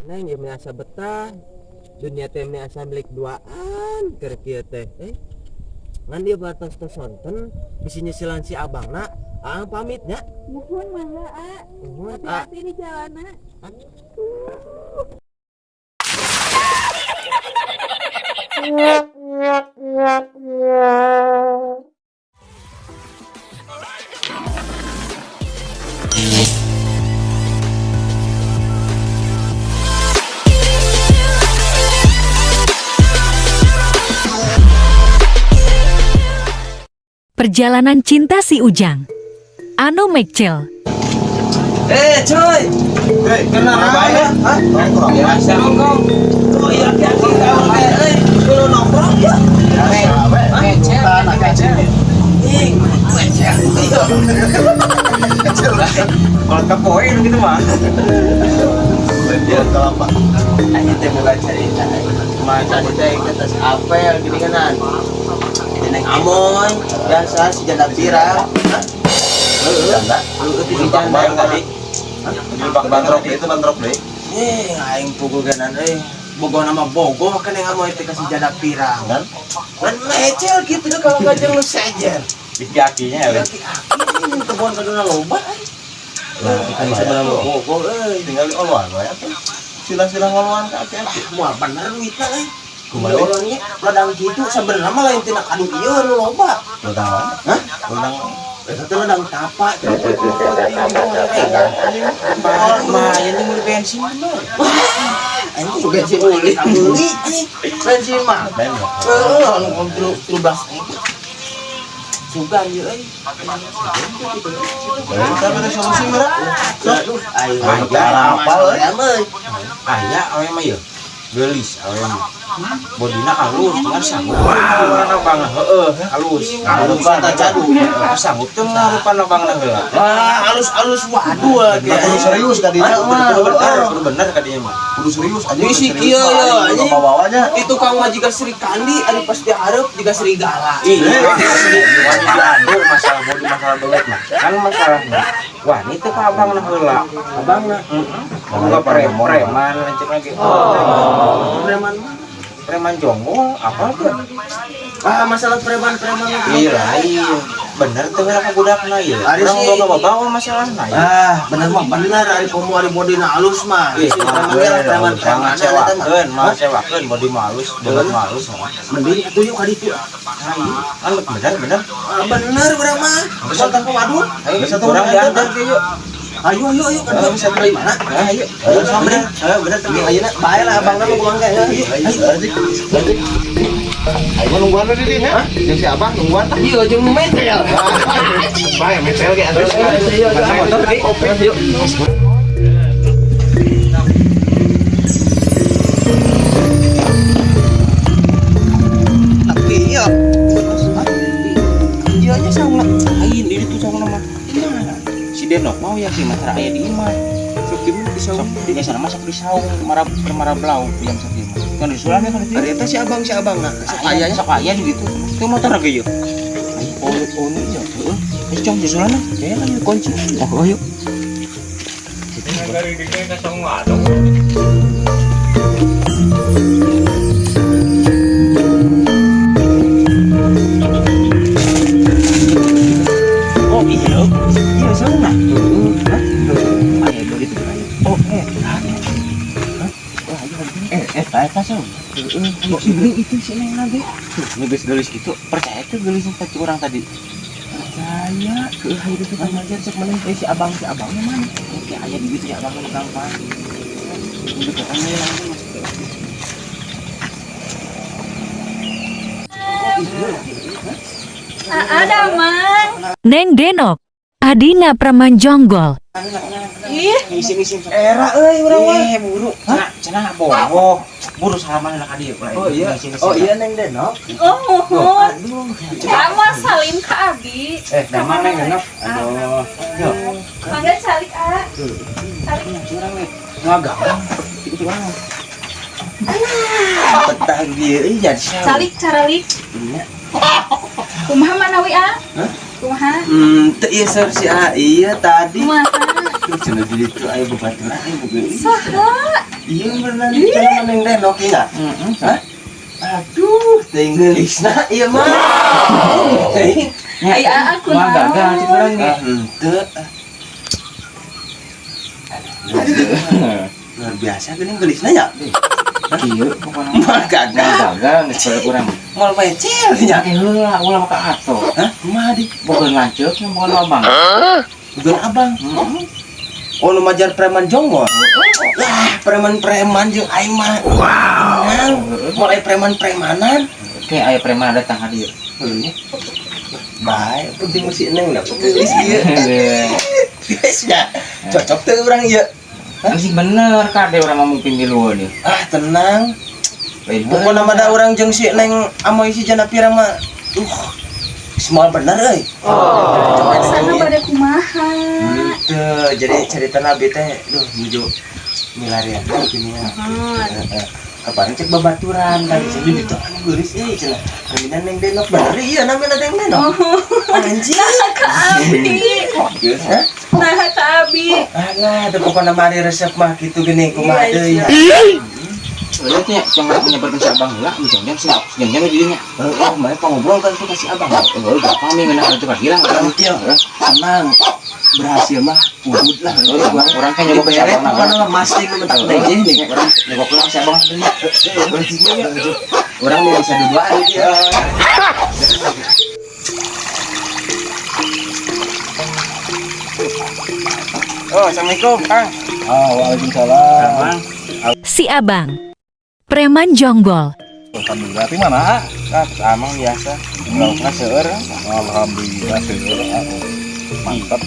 Neng ieu meni asa betah. Dunia teh meni asa milik duaan keur kieu teh. Ngan ieu batas tos sonten bisi nyesilan si abangna, aang pamit nya. Muhun mangga, A. Muhun, A. Hati-hati di jalanna. Perjalanan Cinta Si Ujang. Ano Mekcel. Coy. Hei, Kenapa ya? Hah? Nongkrong. Biasa nongkrong. Oh iya, aki-aki kawan euy. Kudu nongkrong ya. Tanah kacil. Ih, mecel. Kecil. Kalau kepoin gitu mah. Dia kelapa. Aing teh boga cerita. Kumaha tadi teh ke atas apel gini kanan. Neng Amoy, biasa si janda pirang. Heeh. Janda. Heeh, si Lubang janda baru tadi. Di lubang bandrok itu bandrok deh. Aing puguganan euy. Bogoh nama bogoh kan Neng Amoy teh ka si janda pirang. Kan? Kan mecel gitu deh kalau nggak jeung nu sejer. Di kakinya ya. Aki-aki ini kebon kaduna loba. Nah, Kan sebelah bogoh euy. Tinggal di oloan we atuh. Sila-sila ngoloan ke aki-aki. Moal bener duitna euy. Kumaha? Orangnya ladang gitu sebenarnya mah lain tina kadu ieu nu loba. Ladang mana? Hah? Ladang Eta teh ladang tapa. Lumayan nih beli bensin bener. Anjing bensin beli beli bensin mah. main nggak? Heeh, anu 13.000. Sugan ieu euy. Nah, kita beri solusi merah. Aduh, aing Aya, apa euy. Aya awe mah ieu. Geulis awe mah. Bodina halus, cuman sanggup. Wah, bang, heeh, halus. Halus kata jadu. Heeh, sanggup teu ngarupan abangna heula. Wah, halus-halus waduh Nah, kudu serius kadinya mah. Kudu bener, kudu bener kadinya mah. Kudu serius aja. Ini si kieu ya, anjing. Bawa-bawanya. Itu kang mah jiga Sri Kandi, ari pas dihareup jiga serigala. Ih, asli wani diadu masalah bodi masalah belet mah. Kan masalahnya wani teu ka abangna heula. Abangna, Heeh. Boga preman lanjut lagi. Oh, preman mah. Preman jonggol apa tuh? Ah, masalah preman-preman itu. Iya lain. Bener tuh heula ka budakna ieu. Ari Urang sih. boga babawa masalahna ieu. Ah, bener mah bener ari komo ari bodina halus mah. Ih, Si preman ge lah preman-preman eta mah. ngecewakeun, mengecewakeun bodi malus, belet malus mah. Mending atuh yuk ka ditu. Kan bener bener. Ah, bener urang mah. Bisa. Kontak ke wadul. Ayo Bisa tuh, urang orang diantar ke yuk. Ayo ayo ayo ka ditu. Bisa Dari mana? Ayo. Ayo, Bener, ayo bener Ayo ayeuna bae lah abangna mah buang kayak. Ayo. Ayo. Ayo nungguan lu di dinya. Jeung si Abah nungguan. Iya jeung metel. Bae metel ge atuh. Ayo ayo Motor di. Yuk. Tapi iya. Iya nya saung Lain ini tuh saung mah. Si Denok mau ya sih mah aya di imah. Sok di mana di saung? Sok biasana mah sok di saung marab marab lau yang sok di imah. Kan disulan ya kan itu. Ari eta si abang nah. Sok Aya ayanya sok aya di gitu. Itu motor lagi yuk. Oh, oh iya. Heeh. Ayo cong disulan lah. Kayaknya kan kunci. Oh, ayo. Oh iya, iya sauna. Hah? Ayo begitu ayo. Oh, Hah? Oh, ayo eta sauna. Heeh, itu si Neng nanti. Tuh, ngeus geulis gitu. Percaya tuh geulis yang tadi orang tadi. Percaya. Heuh hayu itu kan aja cek mana si abang si abangnya mana? Oke, aya di gitu si abangnya gampang. Udah pokoknya langsung masuk ke. Aa, damang. Neng Denok. Adina Preman Jonggol. Ih, Ngisi-ngisi. Era euy urang mah. Eh, buru. Cenah, cenah bohong. Buru salaman lah ka dieu. Oh iya. Oh iya Neng Denok. oh muhun. Aduh. Kamu salim ka abi. Damang Neng Denok. Aduh. Yo, Mangga calik, A. Calik. curang nih. Ngaganggang. Itu orang. Betah dia euy jadi saung. Calik caralik. Iya. Kumaha manawi, A? Kumaha? Teu ieu seur si A iya tadi. Kumaha? Cenah di ditu aya babaturan ieu geulis. Saha? Iya bener di Neng Denok ya. Heeh. Hah? Aduh, teuing geulisna ieu mah. Teuing. Ai aa Mah kunaon? gagal cek urang ge. Ah, henteu. Luar biasa geuning geulisna nya. Kieu pokona. Mah gagal. Mah gagal geus pada urang. Moal mecel nya. Engke heula ulah maka ato. Hah? Kumaha di? Boga lanceuk nya boga abang. Bukan abang. Heeh. Oh, nu majar preman jonggol. Lah, preman-preman jeung aing mah. Wow. Mulai preman-premanan. Oke, aya preman datang ka dieu. Heuh. Bae, penting mah si Neng lah. Geulis ieu. Guys, ya. Cocok teu urang ieu. Sih bener kade urang ngomong pimiluan ieu. Ah, tenang. Lain Pokokna mah da urang jeung si Neng amoy si jana pirang mah. Semua bener euy. Maksana bade kumaha? Henteu, jadi cerita nabi teh duh nuju milarian gini ya. Nuhun. Kemarin cek babaturan tadi sih di anu geulis euy cenah. Namina Neng Denok bener iya namina Neng Denok. Anjing. Nah ka abi. Hah? Nah ka abi. Alah, da pokona mah ari resep mah kitu geuning kumaha deui. Euy teh jangan menyebarkan si abang heula, jangan si jangan di dinya. Heeh, mah pangobrol kan tuh kasih abang. Heuh, gampang mi ngeunah itu hilang. Iya, tenang. Berhasil mah udud lah. Urang kan nyogok si abang. Pokona mah masih nu mentak deui nih. Urang nyogok urang si abang deui. Urang mau bisa duduan ieu. Oh, assalamualaikum, Kang. Ah, waalaikumsalam. Abang. Si Abang. Preman Jonggol. Alhamdulillah, di mana? Ah? Ah, amang biasa. Laukna seueur. Alhamdulillah, seueur. Ah. Mantap.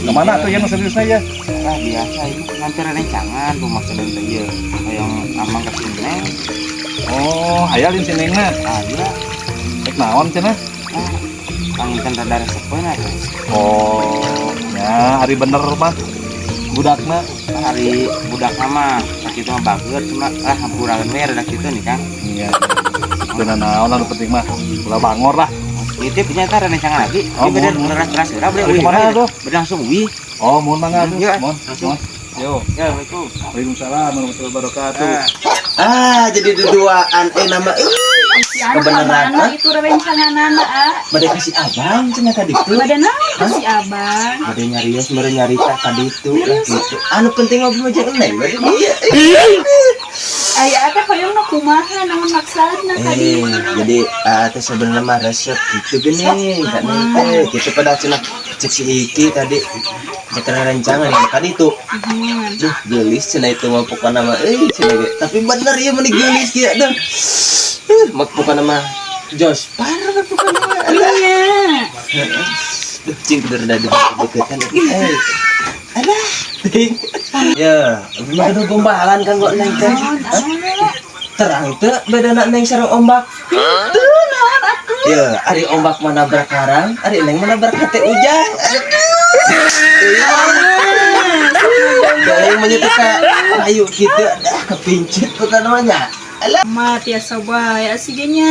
Kemana tuh yang seriusnya ya? Ah, biasa ini nganter rencangan tuh maksudnya teh ieu. Hoyong amang ka si Neng. Oh, aya lain si Nengna. Aya. Rek naon cenah? Ah, panginten rada resep we na teh. Oh, ya hari bener mah. Budakna. Hari budak mah sakitu mah bager cuma ah hampuraeun we rada kitu nih Kang. Iya. Bener naon anu penting mah. Ulah bangor lah. Itu punya teh rencangan lagi. Oh, Ieu beda mohon. bener keras heula beuh. Dari kemana tuh? Beuh langsung wih. Oh, mohon mangga tuh. Iya, Mohon. langsung. Mohon. Yo. Ya, Assalamualaikum. Waalaikumsalam warahmatullahi wabarakatuh. Ah, jadi duduaan nama Si anak Kebenaran, mana ah? itu rencanganana ah. Bade kasih abang cenah ka ditu. Bade naon ka si abang? Bade nyarios mere nyarita ka ditu lah gitu. Anu penting mah jeung Neng we. Iya. Aya teh hoyong nu kumaha naon maksudna ka dieu? Jadi teh sebenarnya mah resep gitu gini ka Neng teh gitu pada cenah cek si Iki tadi cek rencangan ka ditu. Nuhun. Duh, geulis cenah itu mah pokona mah euy cenah ge. Tapi bener ieu mah geulis kieu deh. Mak pokona mah jos parah pokona mah. Alah. Iya. Duh, cing kudu rada deketan. Eh. Alah, ting. Ya, mah aduh gombalan kan kok Neng teh. Naon ah? Terang teu bedana Neng sareng ombak. Tuh naon atuh? Ya, ari ombak mah nabrak karang, ari Neng mah nabrak hate ujang. Aduh. Menyetu ka ayu kitu dah kepincit bukan namanya. Alah. Mah tiasa bae asih ge nya.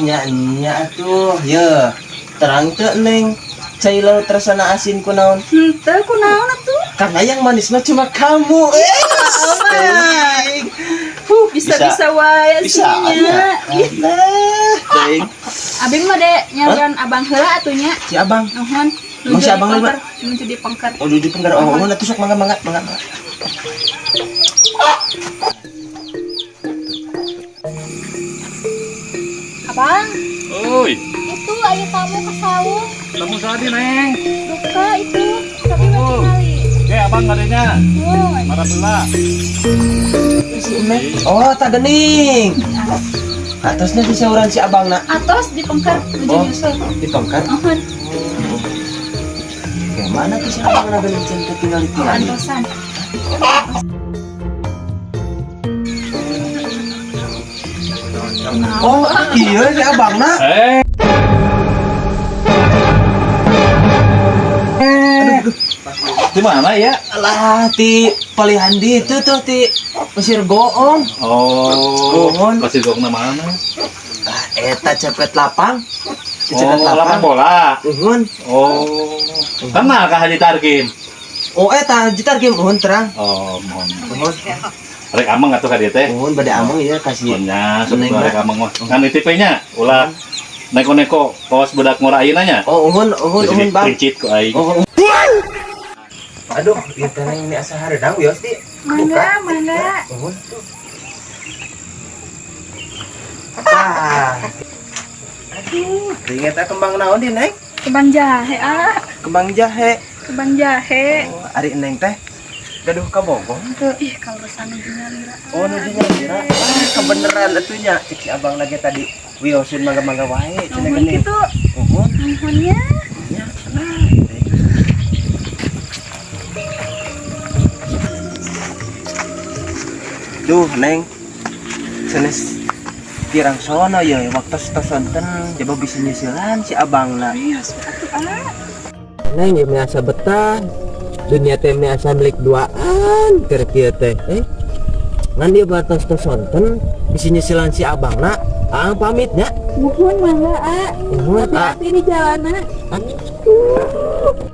Nya nya atuh. Ya, terang teu Neng. Cai laut rasana asin kunaon? Henteu kunaon atuh? Karena yang manis mah cuma kamu. Aman. Huh, Bisa-bisa wae bisa. asih nya. Ih, Alah, teuing. abi mah de nyaran abang heula atuh nya. Si abang. Nuhun. Emang si abang pengker, nuju di pengker. Oh, di pengker. Oh, oh, atuh sok mangga mangga mangga. Abang, Oi, itu aya tamu ke saung. tamu sadi Neng. Duka itu, tapi Oh. kali. Oke, abang adanya. Nuhun. Marah pula. Si Neng. Oh, tak gening. Atasnya di sauran si abang nak. Atos di pengker nuju Oh. nyusul. Di pengker. Nuhun. Oke, mana tuh si abang na gening cenah tinggal di tinggal. Antosan. Oh, iya si abang nak. Eh. Di mana ya? Alah, ti palihan di itu tuh ti Pasir Goong. Oh, Goong. Pasir Goong mana? Ah, eta cepet lapang. Ti cepet Oh, lapang bola. Nuhun. Oh, kenal kah Haji Tarkim? Oh, eta gitar ge mohon terang. Oh, mohon. Mohon. Rek ameng atuh ka dieu teh. Mohon bade ameng ya kasih. Mohon nya, sok Neng, rek ameng mah. Ngan nitip we nya, ulah neko-neko kawas budak ngora ayeuna nya. Oh, uhun, uhun, Jadi uhun, Bang. Rincit ku aing. Oh. Aduh, ieu teh neng ini asa hareudang wios di. Mangga, mangga. Uhun. Ah. Aduh, teuing eta kembang naon di, Neng? Kembang jahe, ah. Kembang jahe. Kembang jahe. Oh, ari Neng teh gaduh kabogoh teu? Ih, kalau nuju nyalira. Oh, nuju nyalira. Ah, kebeneran atuh nya. Cek si abang lagi tadi wiosin mangga-mangga wae cenah Nuhun geuning. kitu. Uhun. Nuhunnya. Ya, nah. Duh, Neng. Sanes pirang sono ya waktu tos sonten coba bisa nyusulan si abangna. Iya, atuh ah. Neng ieu mah asa betah. Dunia teh mah asa milik duaan keur kieu teh. Eh. Ngan ieu batas tos sonten bisa nyusulan si abangna. Aang pamit nya. Nuhun mangga, ah. Nuhun, ah. Hati-hati di jalanan. Aduh.